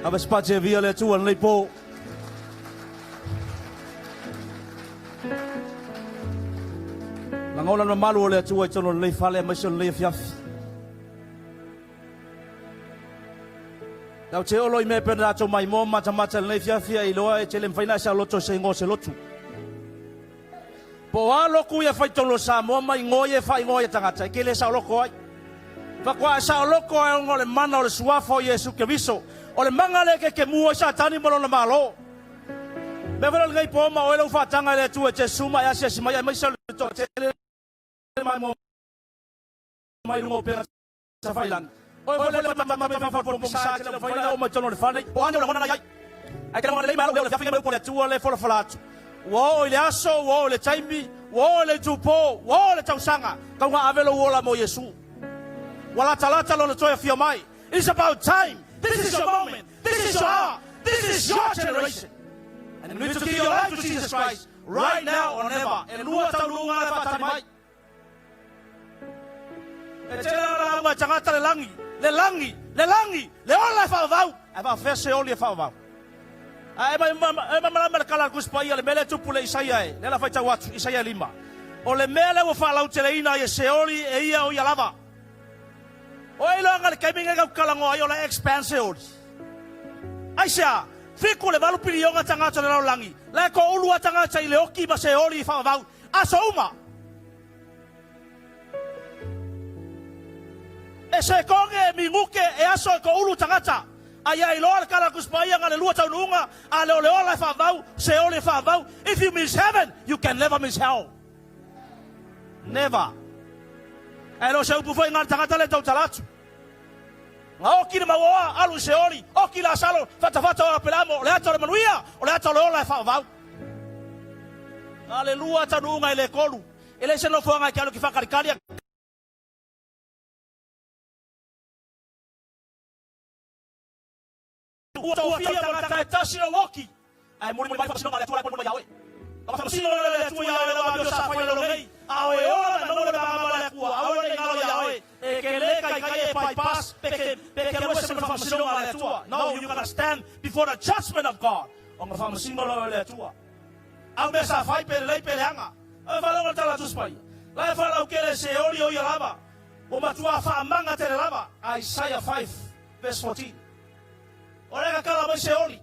Ave se via le Atua lenei po. Lagona le mamalu o le Atua i totonu o lenei fale aemaise o lenei afiafi. Tau te olo i mea pe na latou maimoa ma matamata i lenei afiafi ai iloa e tele mafai na e saoloto i se igoa o se lotu. Po o a lotu ia fai totonu o Samoa ma igoa ia e faaigoa ai e tagata e ke le saoloko ai. Faatoa e saoloko ai ona o le mana o le Suafa o Iesu Keriso, o le maga lea e kekemu ai Satani ma lona malo. Mea foi lea o lenei po ma oe lau faataga e le Atua e te susu ma e asiasi mai aemaise o le toatele maimoa mai i luga o upega tafailagi. Oe foi le sa e te mafai ona oo mai totonu o le fale po o a ni ou lagona na i ai. Ae te lagona lelei ma lou leo i le afiafi lenei ma le upu a le Atua lea e folafola atu. Ua oo i le aso, ua oo i le taimi, ua oo i le itupo, ua oo i le tausaga, tau na ave lou ola mo Iesu. Ua latalata lona toe afio mai. It's about time. This is your moment. This is your hour. This is your generation. And you need to give your life to Jesus Christ right now or never. E lua taunuuga le faatali mai. E tele ana lauga e tagata le lagi, le lagi, le lagi, le ola e faavavau, ae faafefea se oli e faavavau? Ae e malamalama le kala a le Tusi Paia, le mea lea e tupu le Isaia e, lea la faitau atu, Isaia 5. O le mea lea ua faalauteleina ai e Seoli e ia o ia lava. O ai loa le taimi nei kau talanoa ai o la expand Seoli. Aisea? Fitu le valu piliona tagata o le lalolagi, la e toulu a tagata i le oti ma Seoli i faavavau. Aso uma. E sekone, e minute, e aso e toulu tagata. A ia iloa le tala a le Tusi Paia na le lua taunuuga, a le o le ola e faavavau, Seoli e faavavau. If you miss heaven, you can never miss hell. Never. Ae le o se upu foi na le tagata lea e tautala atu. Na oki le mauoa, alu i Seoli, oki Lasalo, fatafata o Apelamo, o le ata o le manuia, o le ata o le ola e faavavau. Na le lua taunuuga e le tolu. E leai se nofoaga e te alu e te faatalikali. Ua tofia mo le tagata e tasi lou oki, ae mulimuli mai faamasinoga a le Atua la e mulimuli mai ia oe. Ona faamasino lea o le Atua ia oe lau amio sa fai lalo nei, a o e ola ma e maua le mamalu a le Atua, aua ne i galo ia oe, e ke le taitai e bypass pe ke pe ke alu ese ma le faamasinoga a le Atua. No, you gonna stand before the judgment of God. Ona faamasino lea o le Atua. Au mea sa fai pe lelei pe leaga. Ua faalogo le tala a Tusi Paia. La e faalaukele se oli o ia lava. Ua matua faamaga tele lava. Isaiah 5 verse 14. O lea ka kala mai se oli.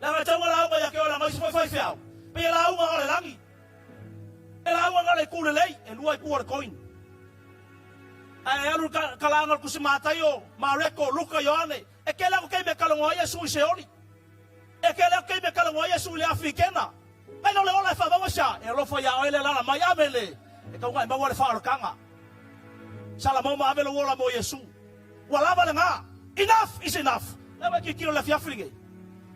Leaga e tau nga lauga ia ke oe langa isi foi faifeau. Pei e lauga nga o le lagi. E lauga nga o le itu lelei. E lua itu o le coin. Ae alu le kalaaga o le Tusi Mataio, Mareko, Luka, Ioane. E kele aku kei me kalogo ai Iesu i se oli. E kele aku kei me kalogo ai Iesu i le afi i kena. Mai lo le ola e faavaua sia, e alofa ia oe le alala mai. Amene. E tau nga e maua le faaolokanga. Salamau ma ave lou ola mo Iesu. Ua lava lena. Enough is enough. Lea ua e tilotilo i le afiafi lenei.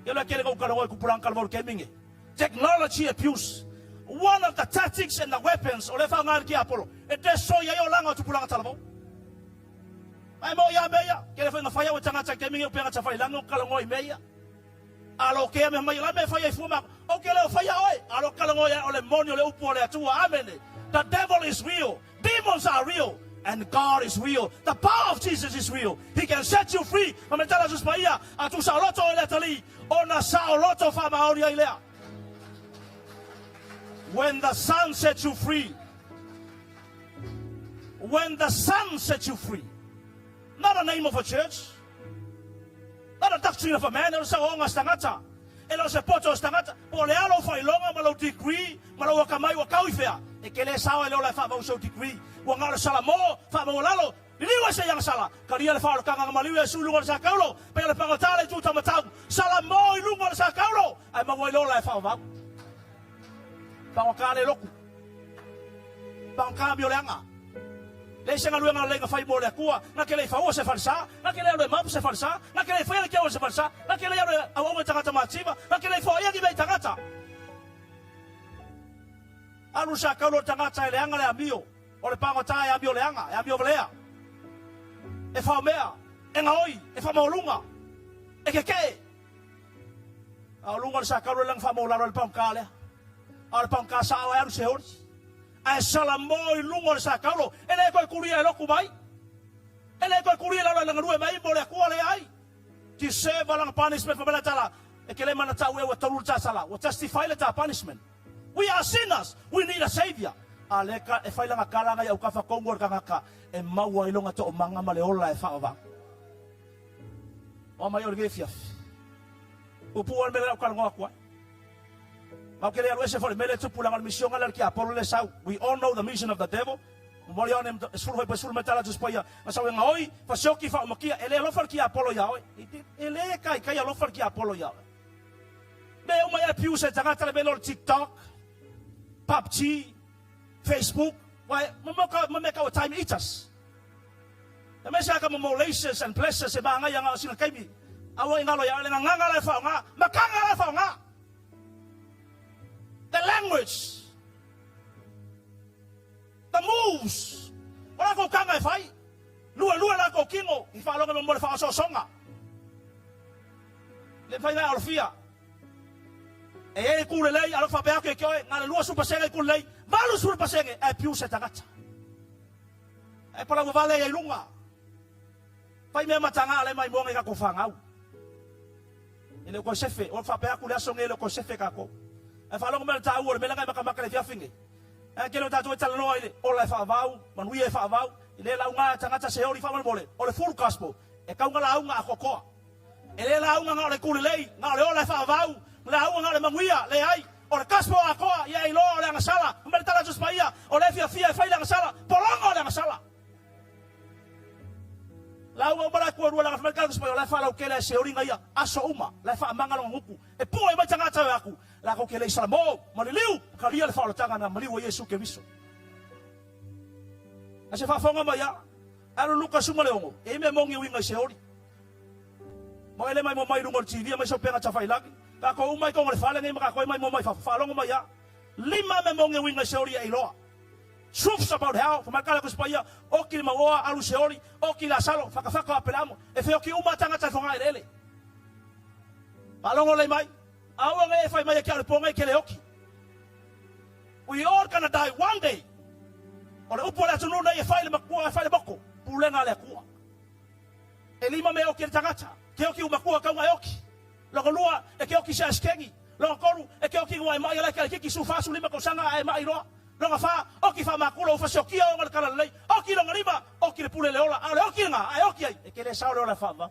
Ia lea kele ka ukalagoa i kupulaga kalavaulu kemi nge. Technology abuse. One of the tactics and the weapons o lea faaaoga e le tiapolo e destroy ai olaga o tupulaga talavou. Ae mo ia mea ia, kele foi na fai au e tagata i taimi nei o pega tafailangi o kalagoa i mea ia. Alo kea mea mai la mea fai ai fua ma o ke leo fai oe. Alo kalagoa ia o le moni o le upu o le Atua. Amene. The devil is real. Demons are real and God is real. The power of Jesus is real. He can set you free. Ma me tala Jesus paia, a tu saoloto e le atalii, ona saoloto faamaoni ai lea. When the Son sets you free, when the Son sets you free, not the name of a church, not the doctrine of a man, e le o se aoaoga a se tagata, e le o se poto a se tagata, po o le a lou faailoga ma lou degree ma lou akamai ua tau i fea, e te le sao e le ola e faamau i sou degree, ua na o le salamo, faamaualalo, liliu ai se iagasala, talia le faaolataga na maliu Iesu i luga o le sakaulo, pei o le pagota le itu taumatau, salamo i luga o le sakaulo, ae maua ai le ola e faavavau. Pagota le lotu. Pagota amioleaga. Leai se galuega lelei na fai mo le Atua, na te le i faua se falesa, na te le alu e mapu se falesa, na te le i faia le keoa i se falesa, na te le i alu e auauna i tagata mativa, na te le i foaia ni mea i tagata. Alu sa kaulu o le tagata e leaga le amio, o le pagota e amio leaga, e amio valea, e faomea, e gaoi, e faamaualuga, e kekee. A o luga o le sakaulu e lana faamaualalo ai le pagota lea. A o le pagota sao e alu se oli. Ae salamo i luga o le sakaulo, e le toe kulia e lotu mai. E le toe kulia i lalo e lana lue mai mo le Atua, leai. Deserve lana punishment fa mai le tala e ke le mana tau e ua tolu le tasala ua justify le ta punishment. We are sinners, we need a saviour. A le ka e fai langa kala ngai au kafa kongu o le kangaka e maua ai longa toomanga ma le ola e whaavau. O mai o le nge fiafi. Upu o le mele lau kalangoa kua. Mau ke le alu ese fo le mele tupu langa le misionga le ki Apollo le sau. We all know the mission of the devil. Momoli one e sulu fai pa sulu metala tu spaia. Ma sau e ngaoi, fa sioki fa umakia. E le alofa le ki Apollo ia oe. E le kai kai alofa le ki Apollo ia oe. Me uma ia piu se tagata le mele o le TikTok, PUBG, Facebook. Wai, mo me ka o time eaters. E me se aka mo mo laces and blesses e maangai anga o sina kaimi. Aua i ngalo ia le nganga la e whaonga, makanga la e whaonga. The language, the moves. O la kou kanga e whai. Lua lua la kou kingo i whaalonga mo mo le whaosoosonga. Le whai ngai alofia. E e ku le lei alo whapea ke ke oe, ngā le lua supa senge ku le lei, valu supa senge e piu se tagata. E pala ua vale ia i lunga. Fai mea matanga le mai moanga i kako whangau. E le ko sefe, o whapea ku le aso nge le ko sefe kako. E whalongo mea tā ua le mele ngai makamaka le fiafinge. E ke le tātou e talanoa i le ola e whaavau, manuia e whaavau, i le launga tangata se ori whaamale o le full gospel. E kaunga launga a kokoa. E le launga ngā o le kulelei, ngā o le ola e whaavau, launga ngā o le manuia, le ai, o le gospel a koa, ia e iloa o le angasala, mele tala atu spaia, o le fia fia e whai le angasala, polonga o le angasala. Lauga uma la kua rua langa whamai kala o la whalau kele se oringa ia aso uma la wha manga longa nguku e pua i mai tangata e aku la ko kele i mo maliliu kalia le whaolatanga na maliu o Yesu ke viso. A se whawhonga mai a alo luka suma le ongo e me mongi winga i se ori. Mo ele mai mo mai runga o le TV mai sau penga tawhai lagi. Ka ko umai konga le whale nei maka koe mai mo mai whaalongo mai a. Lima me mongi winga i se ori e iloa. Truths about hell, fa mai kala kuspaia, oki le mauoa alu se ori, oki la salo, whakawhaka a pelamo, e whioki uma tangata whanga ele ele. Whalongo lei mai, aua ngai e whai mai e kia le ponga i kele oki. We all gonna die one day. O le upu o le atunu nei e whai le makua, e whai le moko, pulenga le akua. E lima me oki le tangata, ke oki umakua kaunga e oki. Longa lua, e ke oki se askengi. Longa kolu, e ke oki ngua e mai ala ke kiki su fasu lima kausanga e mai roa. Longa wha, oki wha makula ufa se okia o ngale kala lei. Oki longa lima, oki le pule le ola. A le oki nga, a e oki ai. E ke le sao le ola wha.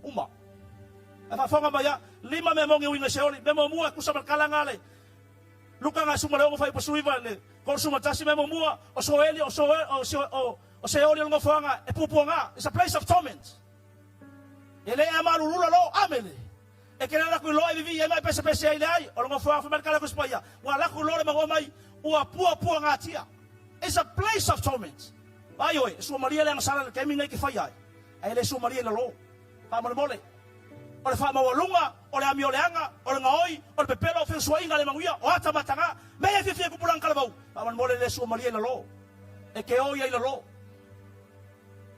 Uma. E wha mai a, lima me mongi uinga se oli, me mo mua kusa mal kalanga le. Luka nga suma le ongo whai pasuiva le. Kol suma tasi me mo mua, o so eli, o so o so o o se oli o ngofoanga e pupuanga. It's a place of torment. E le a malulula lo amele. E ke la ku lo e vivi e mai pese pese ai le ai o lo ngofoanga fa mal kala kuspaia. Wa la ku lo le mango mai ua pua pua ngatia. It's a place of torment. Ai oi, sua Maria le angasala le kemi nei ke whai ai. Ai le sua Maria le lo. Wha mole mole. O le wha maualunga, o le ami o le anga, o le ngaoi, o le pepelo, o whiu sua inga le manguia, o ata matanga, me e whiwhi e kupulang kalavau. Wha mole mole le sua Maria le lo. E ke oi ai le lo.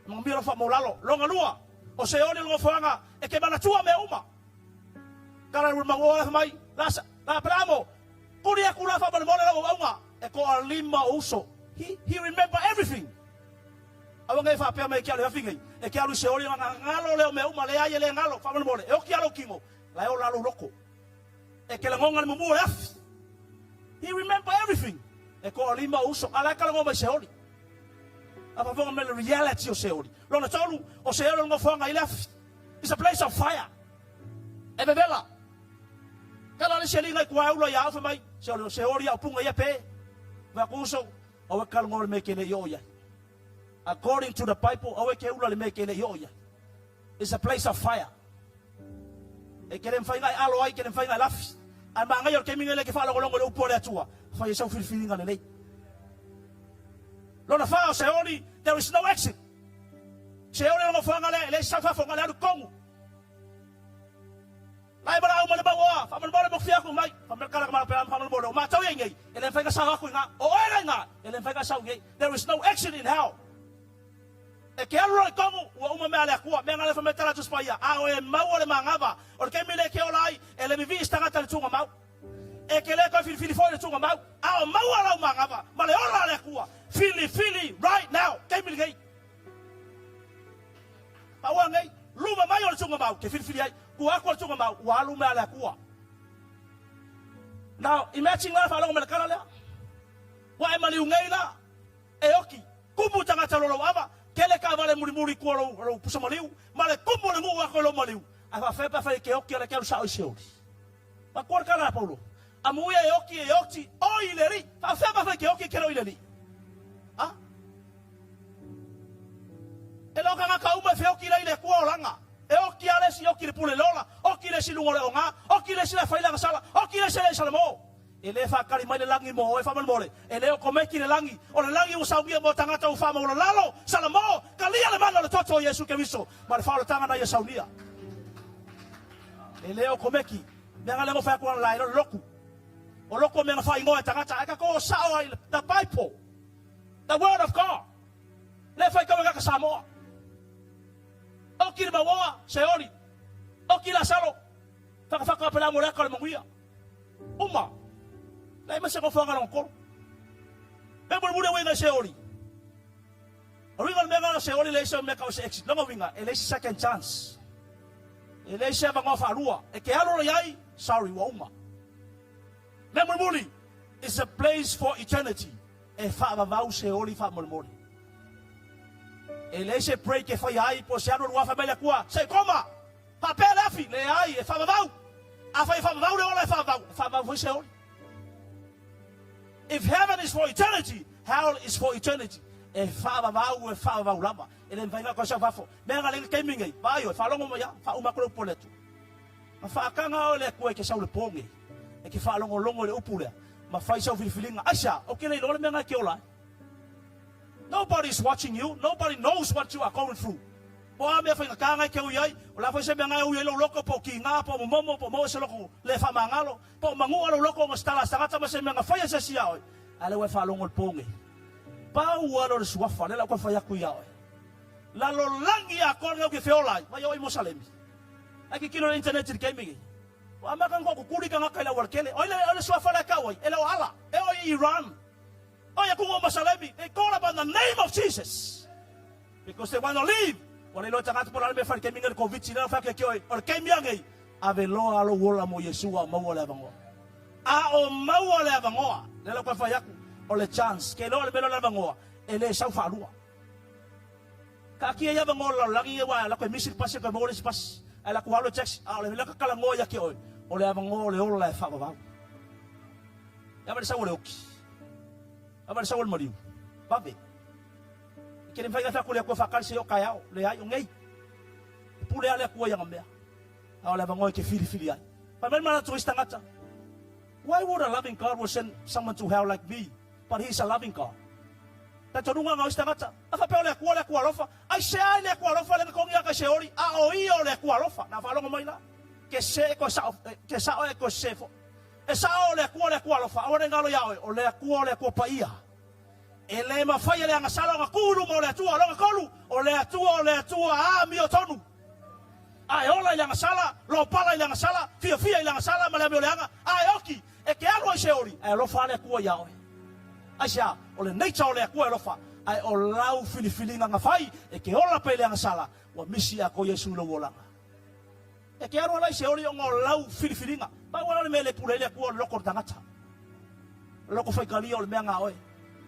Mangumia lo wha maulalo. Longa lua, o se oli longa whaanga, e ke manatua mea uma. Kara ru mangoa e mai, la, la pelamo, kuri aku la wha mole mole la auga, e ko a lima o uso. He remember everything. Awa ngai wha pea mai kia le hafingai. E kia alu se ori nga ngalo leo mea uma le ai e le ngalo wha mole mole. E oki alo kingo, la e o lalo loko. E ke langonga le mumu o le afi. He remember everything. E ko a lima o uso. Ala e kala mai se ori. A whafonga me le reality o se ori. Lona tolu, o se ori o ngofoanga i le afi. It's a place of fire. E vevela. Kala le se linga i kua eula ia au mai. Se ori o se ori au punga ia pe. Wa kuso, awe kala ngore me ke le i o ia. According to the Bible, awe ke ula le me ke le i o ia. It's a place of fire. E ke le mwhai ngai alo ai, ke le mwhai ngai lafi. Ai maa ngai o ke minga le ke whaalongolongo le upu o le atua. Whai e sau whiriwhiringa le lei. Lona wha o se ori, there is no exit. Se ori o ngawhanga le, le sau whawhonga le alu kongu. Lai mara au male mau oa, wha male mole mo whia ku mai, wha mele kala ka mara pera wha male mole o mātau ia ngei, e le mwhai ka sau aku i ngā, o oe ngai ngā, e le mwhai ka sau ngei. There is no exit in hell. E ke alu i kongu, ua uma mea le akua, mea ngā le wha tala tuspa ia, a o e mau o le mangava, o le kemi le ke ola ai, e le vivi istangata le tunga mau. E ke le koe whiriwhiri foi le tunga mau, a o mau a lau mangava, ma le ola le akua, whiri whiri right now, kemi le ngei. Paua ngei, luma mai. tugamau ke filifili ai, tua atu o le tugamau ua alu mea a le Atua. Now, imagine la le faalogo mai le tala lea. Ua e maliu nei la, e oki, kumu tagata lo lou ava, tele taavale mulimuli i tua o lou pusa maliu, ma le kumu o le nuu atu i lou maliu, ae faafefea pe afai e ke oki a le ke alu sao i Seoli. Matua le tala a Paulo, Amuia e oki e oti oi i le Alii. Faafefea pe afai e ke oki e ke le o i le Alii? A? E le o tagata uma e feoki la i le Atua olaga. E oki lava le isi, oki i le pule lola, oki le isi i luga o le oga, oki le isi le fai le agasala, oki le isi e le i Salamo. E le faatali mai le lagi mo oe faamolemole, e le o komeki le lagi, o le lagi ua saunia mo tagata ua faamaualalo. Salamo, talia le mana o le toto o Iesu Keriso ma le faaolataga na ia saunia. E le o komeki, mea nga le ngo fai atu ana la e le o le lotu. O lotu o mea na faaigoa e tagata, ae tatou o sao ai the Bible, the word of God. Le faitau e kaka Samoa. Oki le mauoa, Seoli. Oki Lasalo, whakawhaka a pela mo le aka o le manuia. Uma. Leai ma se nofoaga lona tolu. Mea mulimuli e uiga i Seoli. O le uiga o le mea lena o Seoli e leai se mea tau o se exit. Lona uiga, e leai se second chance. E leai se avanoa faalua. E te alu loa i ai, sorry, ua uma. Mea mulimuli, it's a place for eternity. E faavavau Seoli faamolemole. E leai se break e faia ai po o se alu alu fai mai le Atua, se i koma! Faapea le afi, leai, e faavavau. Afai e faavavau le ola e faavavau, e faavavau foi Seoli. If heaven is for eternity, hell is for eternity. E faavavau, e faavavau lava. E le mafai ona toe sau fafo. Mea na le taimi nei, vaai oe, faalogo mai lava, faauma atu le upu a le Atua. Na faataga oe le Atua e te sau i le po nei, e te faalogologo i le upu lea, ma fai sau filifiliga. Aisea? Ou te le iloa le mea na e te ola ai. Nobody is watching you, nobody knows what you are going through. Po o a mea faigata na e te ui ai, o le a foi se mea na e ui ai lou loto, po o kiga, po o momomo, po o maua se loto le faamagalo, po o manua lou loto ona se tala a se tagata ma se mea na faia e se isi iā oe, a lea ua e faalogo i le po nei. Pau lava lea o le suafa, lea la ou toe fai atu iā oe. Lalolagi atoa lenei ou te feola ai, mai oe i Mosalemi. Ai tilotilo i le internet i le taimi nei. Ua amata ona toakutuli tagata i le aualatele. O ai le suafa lea e tau ai? E le o Allah. E oo i Iran. Oi aku o Masalemi, they call upon the name of Jesus because they want to live. Ua le iloa e tagata po o le a le mea e fai i le taimi nei o le Koviti, lea na fai atu ia te oe, o le taimi lava nei, ave loa lou ola mo Iesu a o maua le avanoa. A o maua le avanoa, lea la ou toe fai atu, o le chance, ke iloa o le mea lea o le avanoa, e le sau faalua. Taatia ia avanoa o le lalolagi nei aua e alu atu e misi le pasi e toe maua le isi pasi, ae alu atu alu le taxi, a o le mea lea e talanoa ia te oe, o le avanoa o le ola e faavavau. E ave le sau o le oki. Ave le sau o le maliu. Vave. E ke le mafai ona fai atu le Atua faatali se i oo taeao. Leai, o nei. E pule lava le Atua i ana mea. A o le avanoa e te filifili ai. Fai mai le manatu o isi tagata, Why would a loving God will send someone to hell like me? But he is a loving God. Talitonuga na o isi tagata, a faapea o le Atua le Atua alofa. Aisea ai le Atua alofa lea na togia atu i Seoli, a o ia o le Atua alofa. Na faalogo mai la, ke se e toe sao, ke sao e toe sese foi. E sao o le Atua le Atua alofa, aua ne i galo iā oe, o le Atua o le Atua paia. E le mafai e le agasala ona tu i luma o le Atua. Lona tolu, o le Atua o le Atua amiotonu. A e ola i le agasala, lopala i le agasala, fiafia i le agasala ma le amioleaga, a e oki, e te alu ai Seoli, ae alofa lava le Atua iā oe. Aisea? O le nature o le Atua e alofa, ae o lau filifiliga na fai, e te ola pea i le agasala, ua misi atoa Iesu i lou olaga. E te alu ala i Seoli ona o lau filifiliga. Pau lava le mea e le pule ai le Atua o le loto o le tagata. O le loto faitalia o le mea na oe.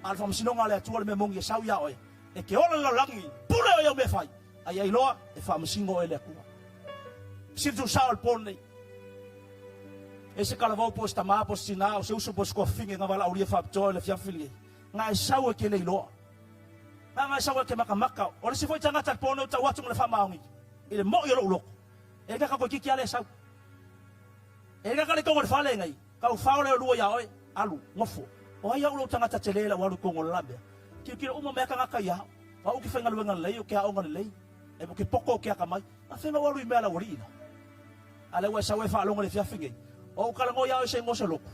A o le faamasinoga a le Atua le mea moni e sau iā oe. E te ola i le lalolagi, pule oe i au mea e fai. A ia iloa, e faamasino oe e le Atua. Fesili tuusao i le po lenei. E se talavou po o se tamā po o se tinā o se uso po o se tuafafine na valaaulia faapitoa i le afiafi lenei. Na e sau e te le iloa. Na e sau e te makamaka. O le isi foi tagata i le po lenei ua tau atu ma le faamaoni. I le moi o lou loto, e kaka toeitiiti lava le sau. E kaka le tonu o le fale nei, tau fao le olua ia oe, alu, nofo. O ai au lou tagata tele lau alu i tonu o le la mea? Tilotilo uma mai a tagata ia au. O au ou te faigaluega lelei, ou te aoga lelei, e ou te poto ou te akamai. A fea lou alu i mea a le aualii la? A lea ua e sau e faalogo i le afiafi nei, o ou talanoa ia oe se igoa o se lotu.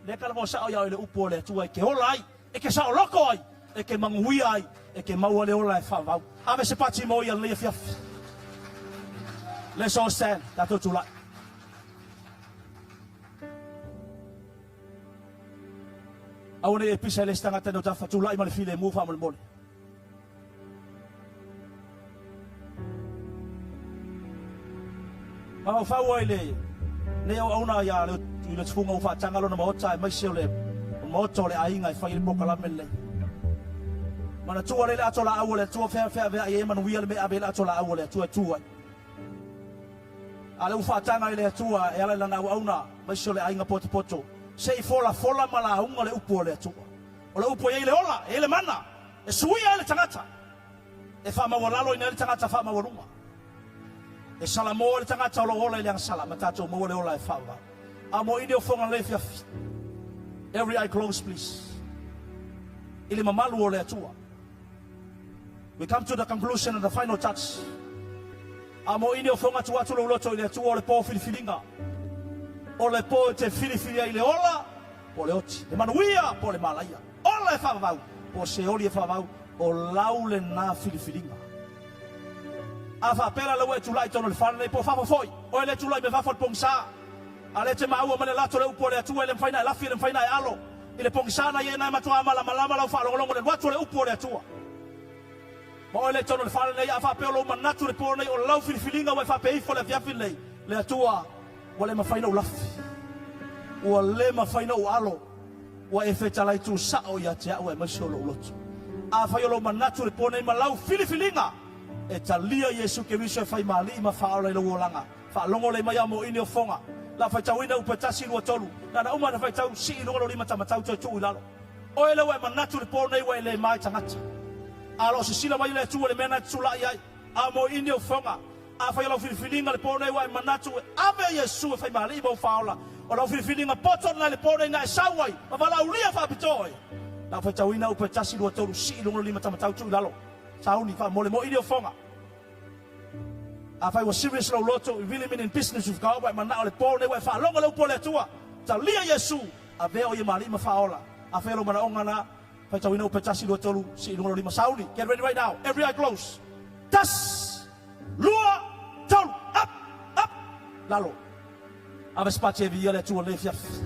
Lea e talanoa sao ia oe i le upu a le Atua e te ola ai, e te saoloko ai, e te manuia ai, e te maua le ola e faavavau. Ave se pati mo ia lenei afiafi. Let's all stand. Tatou tulai. Aua nei e pisa i le isi tagata nei o tafa tulai ma le filemu faamolemole. Mafaufau ai le nei auauna ia le i le tufuga ua faataga lona maota aemaise o le maota o le aiga e fai ai le polokalame lenei. Manatua lea le ato laau o le Atua fea feaveai ai e manuia le mea e ave ai le ato laau o le Atua e tu ai. A o lea ua faataga e le Atua e ala i lana auauna aemaise o le aiga potopoto, se i folafola ma lauga le upu a le Atua. O le upu e i ai le ola, e i ai le mana, e suia ai le tagata, e faamaualaloina ai le tagata faamaualuga. E salamo ai le tagata o lo o ola i le agasala ma tatou maua le ola e faavavau. A mo ini o foga lenei afiafi. Every eye closed please. I le mamalu o le Atua. We come to the conclusion and the final touch. A mo ini o foga atu atu lou loto i le Atua o le po filifiliga. O le po e te filifili ai i le ola po o le oti, le manuia po o le malaia. Ola e faavavau po o se oli e faavavau, o lau lena filifiliga. A faapea la lea ua e tulai i totonu o le fale nei po o fafo foi, oe lea e tulai mai fafo i le pogisa, a lea e te maua mai le lato le upu a le Atua e le mafai ona e lafi e le mafai ona e alo i le pogisa na i ai na e matua malamalama lau faalogologo i le alu atu o le upu a le Atua. Ma oe lea i totonu o le fale nei, a faapea o lou manatu i le po nei o lau filifiliga ua e faapea ifo i le afiafi lenei, le Atua, ua le mafai ona ou lafi, ua le mafai ona ou alo, Ua e fetalai tusao ia te au aemaise o lou loto. Afai o lou manatu i le po nei ma lau filifiliga, e talia Iesu Keriso e fai ma Alii ma Faaola i lou olaga. Faalogo lelei mai a moini o foga. La faitauina upu e tasi, lua, tolu. Na ona uma ona faitau, sii i luga lou lima tamatau toe tuu i lalo. Oe lea ua e manatu i le po nei ua e le ma i tagata. A o lo o sisila mai le Atua i le mea na e tulai ai. A moini o foga. Afai o lau filifiliga le po nei ua e manatu e ave Iesu e fai ma Alii ma ou Faaola, o lau filifiliga poto lena i le po nei na e sau ai ma valaaulia faapitoa oe. Na ou faitauina upu e tasi, lua, tolu, sii luga lima tamatau tuu i lalo. Sauni, faamole mo ili o foga. Afai ua serious lou loto, you really mean in business with God, ua e manao i le po nei ua e faalogo i le upu a le Atua, talia Iesu, avea oe ia ma Alii ma Faaola. Afai o lou manaoga na, faitauina upu e tasi, lua, tolu, sii luga lima. Sauni, get ready right now, every eye close. Tasi, lua, tolu, up, up, lalo. Ave se pati e viia le Atua lenei afiafi.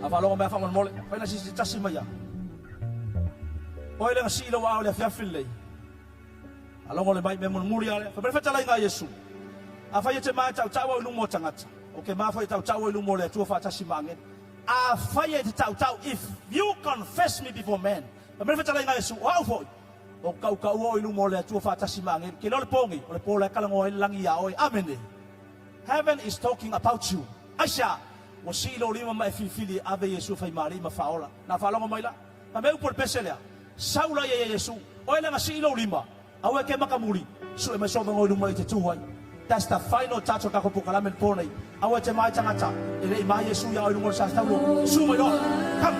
A faalogo mai a faamolemole, fai na sisi tasi mai ia. Oe lea na sii lou aao i le afiafi lenei. Faalogo le mai mea mulimuli a lea. Fai mai le fetalaiga a Iesu, Afai e te ma e tautau au i luma o tagata, ou ke ma foi e tautau oe i luma o le Atua faatasi ma agelu. Afai e te tautau, if you confess me before men, fai mai le fetalaiga a Iesu, o au foi, ou te tautaua oe i luma o le Atua faatasi ma agelu. Ke iloa le po nei, o le po la e talanoa ai le lagi iā oe. Amene. Heaven is talking about you. Aisea? Ua sii lou lima ma e filifili e ave Iesu e fai ma Alii ma Faaola. Na faalogo mai la? Fai mai upu o le pese lea, Sau laia ia Iesu, oe lea na sii lou lima, aua e ke makamuli, sue mai sou i luma i te tu ai. That's the final touch o le tatou polokalame le po nei. Aua e te mai tagata, e le i mai Iesu ia oe i luga o le sasitaulo. Su mai loa. Come.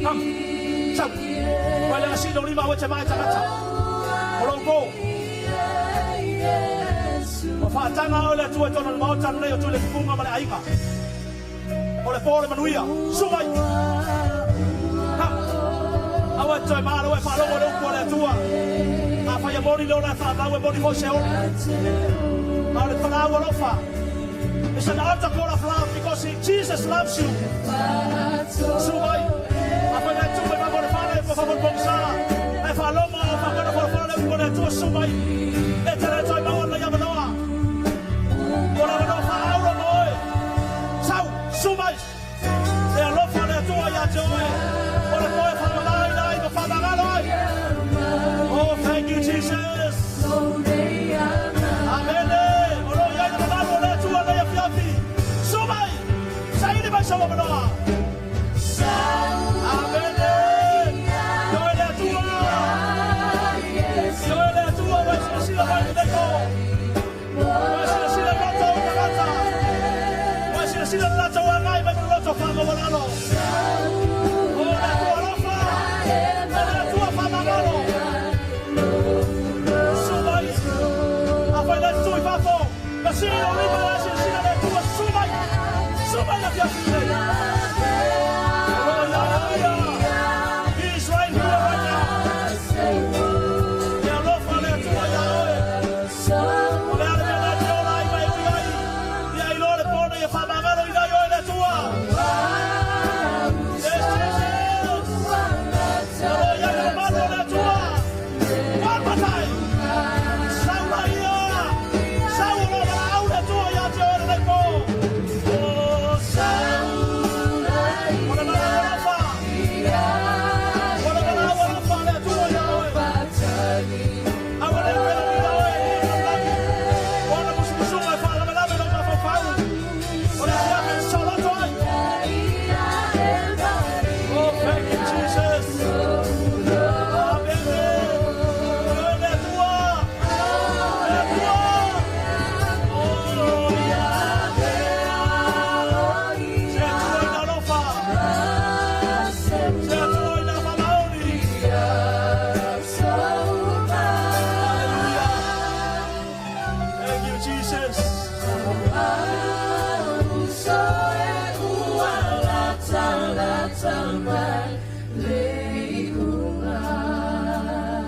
Come. Sau. Oe lea na sii lou lima, aua e te mai tagata. O lou po. Ua faataga oe le Atua i totonu o le Maota lenei o Tuiletufuga ma le aiga. O le po o le manuia. Su mai! Come! Aua e te toe malo e faalogo i le upu a le Atua. Afai e moni le ola e faavau, e moni foi se oli. A o le palau alofa. It's an altar call of love because Jesus loves you. Su mai! Afai na e tu mai fafo o le fale, po fafo o le pogisa, e faalogo, faapena folafola le upu a le Atua, su mai! E te le toe maua lenei avanoa. O le avanoa faaaulo mo oe. Sau, su mai! E alofa le Atua ia te oe. O le poe faamamaina ai ma faamagalo ai. Oh, thank you, Jesus. Amene. O lo o i ai le mamalu o le Atua nei afiafi. Su mai! Saili mai sou avanoa. Amene. Ioe le Atua. Ioe le Atua ua e silasila mai i lenei po. Ua e silasila i loto o tagata. Ua e silasila i le latou agai mai ma le loto faamaualalo. O le Atua alofa, o le Atua faamagalo. Su mai, afai le tu i fafo, na sii lou lima la e silasila le Atua, su mai, su mai le afiafi lenei.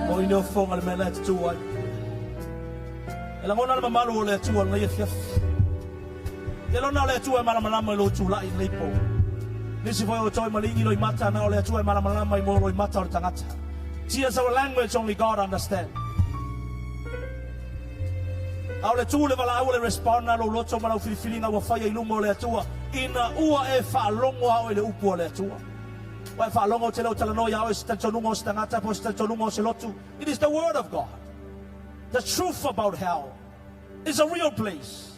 O ine o fonga le mea la e tutū ai. E lagona le mamalu o le Atua i lenei afiafi. Te lona o le Atua e malamalama i lou tulai i lenei po. Nisi foi o outou e maligi loimata, na o le Atua e malamalama i mo loimata o le tagata. Tears are a language only God understand. A o le tu le valaau o le respond a lou loto ma lau filifiliga ua faia i luma o le Atua, ina ua e faalogo a oe i le upu a le Atua. Ua e faalogo ou te le o talanoa ia oe i se talitonuga o se tagata po o se talitonuga o se lotu. It is the word of God. The truth about hell is a real place.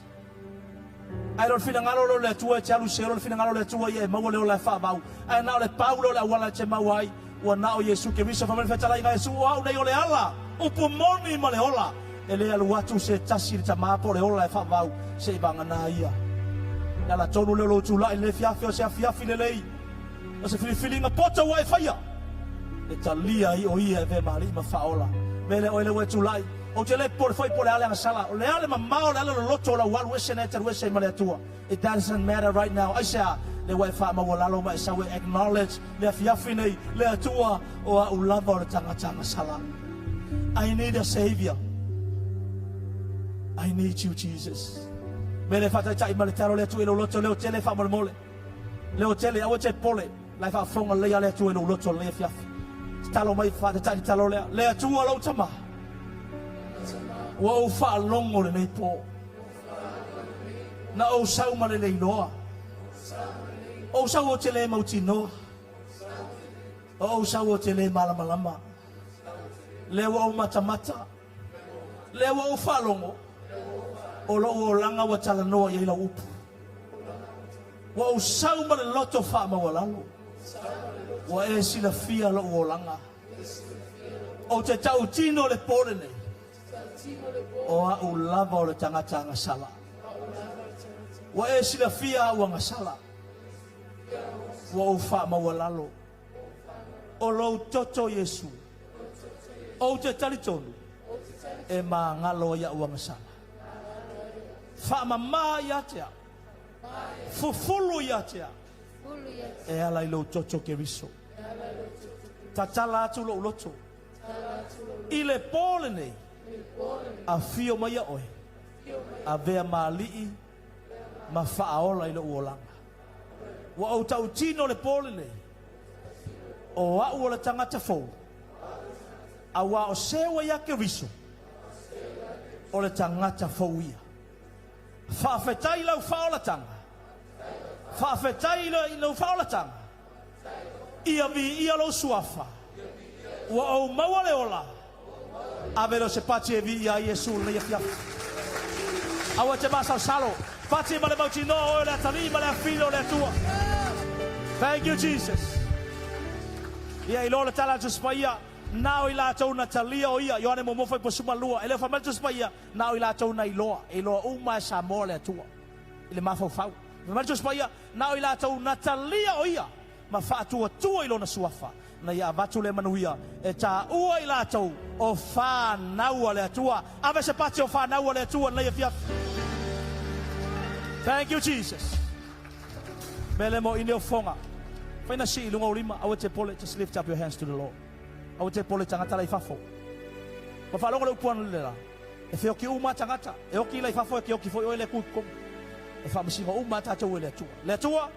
Ae le o le finagalo lea o le Atua e te alu i Seolo, o le finagalo o le Atua ia e maua le ola e faavau. Ae na o le pau lea o le auala e te maua ai, ua na o Iesu Keriso. Fai mai le fetalaiga a Iesu, O au nei o le ala, upu moni ma le ola. E le alu atu se tasi i le Tama po o le ola e faavau, se i vagana ia. Le ala tonu lea o lou tulai i lenei afiafi, o se afiafi lelei, o se filifiliga poto ua e faia, e talia ai o ia e avea ma Alii ma Faaola. Mea lea oe lea ua e tulai, Ou te le popole foi po o le a le agasala, o le a le mamao, o le a le loloto o lau alu ese na e talu ese ai ma le Atua. It doesn't matter right now. Aisea? Lea ua e faamaualalo ma e sau e acknowledge le afiafi nei, le Atua, o a'u lava o le tagata agasala. I need a Savior. I need you, Jesus. Mea lea e faataitai ma le talo le Atua i lou loto, leo tele faamolemole. Leo tele, aua te popole. La e faafofoga lelei a le Atua i lou loto lenei afiafi. Tatalo mai, faataitai le talo lea. Le Atua lou Tama, ua ou faalogo lenei po. Na ou sau ma le leiloa. Ou sau ou te le mautinoa. O ou sau ou te le malamalama. Lea ua ou matamata. Lea ua ou faalogo. O lou olaga ua talanoa i ai lau upu. Ua ou sau ma le loto faamaualalo. Ua e silafia lou olaga. Ou te tautino le po lenei, o a'u lava o le tagata agasala. Ua e silafia a'u agasala. Ua ou faamaualalo. O lou toto Iesu, ou te talitonu e magalo ai a'u agasala. Faamama ia te au. Fufulu ia te au. E ala i lou toto Keriso. Tatala atu lou loto. I le po lenei, afio mai ia oe, avea ma alii ma faaola i lou olaga. Ua ou tautino le po lenei, o a'u o le tagata fou, auā o se ua ia Keriso, o le tagata fou ia. Faafetai i lau faaolatanga. Faafetai i lou faaolatanga. Ia viia lou suafa. Ua ou maua le ola. Ave lea o se pati e viia ai Iesu i lenei afiafi. Aua e te masalosalo. Pati ma le mautinoa oe o le atalii ma le afile o le Atua. Thank you Jesus. Ia iloa le tala a le Tusi Paia, na o i latou na talia o ia, Ioane muamua fuaiupu 12, e le o fai mai le Tusi Paia, Na o i latou na iloa, e iloa uma e Samoa le Atua i le mafaufau. Fai mai le Tusi Paia, na o i latou na talia o ia ma faatuatua i lona suafa, na ia avatu le manuia e taua i latou o fanau a le Atua. Ave se pati o fanau a le Atua i lenei afiafi. Thank you Jesus. Mele mo ine o foga. Fai na sii i luga o lima, aua te pole, just lift up your hands to the Lord. Aua te pole tagata la i fafo. Ua faalogo le upu ana le la, e feoki uma a tagata, e oki la i fafo e ke oki foi oe le ku i totonu. E faamasino uma a tatou e le Atua. Le Atua,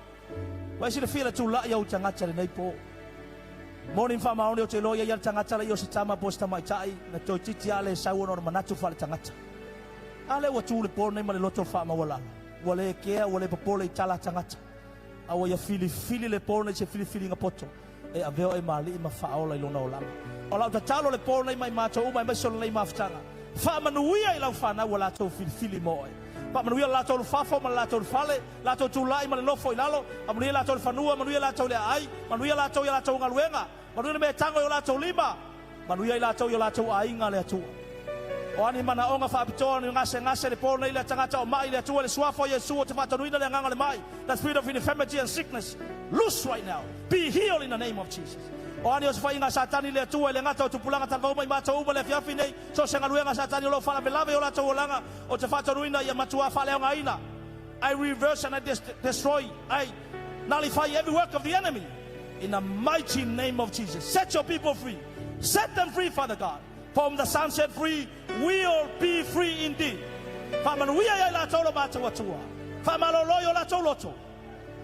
ua e silafia le tula'i au tagata i lenei po. Moni ma faamaoni ou te iloa ia ia le tagata la i o se tama po o se tamaitai na toeitiiti a le sau ona o le manatu faaletagata. A lea ua tu le po nei ma le loto faamaualalo. Ua le kea, ua le popole i tala a tagata. A ua ia filifili le po nei i se filifiliga poto. E avea oe ma alii ma faaola i lona olaga. O lau tatalo le po nei mai matou uma aemaise o lenei mafutaga, faamanuia i lau fanau ua latou filifili mo oe. Faamanuia le latou lufafo ma le latou lufale, latou tulai ma le nofo i lalo, faamanuia latou i le fanua, manuia latou i le aai, manuia latou i a latou galuega, manuia le mea e tago i o latou lima, manuia i latou i o latou aiga le Atua. O a ni manaoga faapitoa, ni gasegase, le po nei lea tagata o mai le Atua i le Suafa o Iesu ou te faatonuina le agaga o le mai, the spirit of infirmity and sickness, loose right now, be healed in the name of Jesus. O a ni osofaiga a Satani le Atua i le gata o tupulaga talavou mai matou uma le afiafi nei, so o se galuega a Satani o lo o faalavelave i o latou olaga, ou te faatonuina ia matua faaleaogaina. I reverse and I destroy, I nullify every work of the enemy. In the mighty name of Jesus, set your people free. Set them free, Father God. For whom the Son set free will be free indeed. Faamanuia ia i latou lo matou Atua. Faamalolo i o latou loto.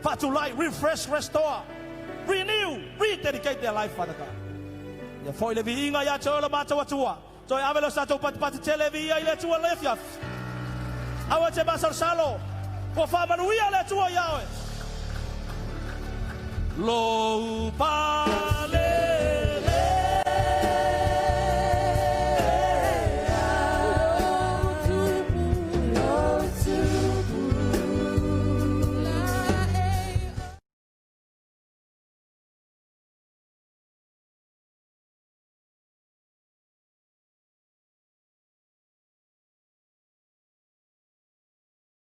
Faatulai, refresh, restore, renew, rededicate their life, Father God. Ia foi le viiga ia te oe lo matou Atua. Toe ave lea o se tatou patipati tele e viia i le Atua i lenei afiafi. Aua e te masalosalo, ua faamanuia le Atua iā oe. Lou pa.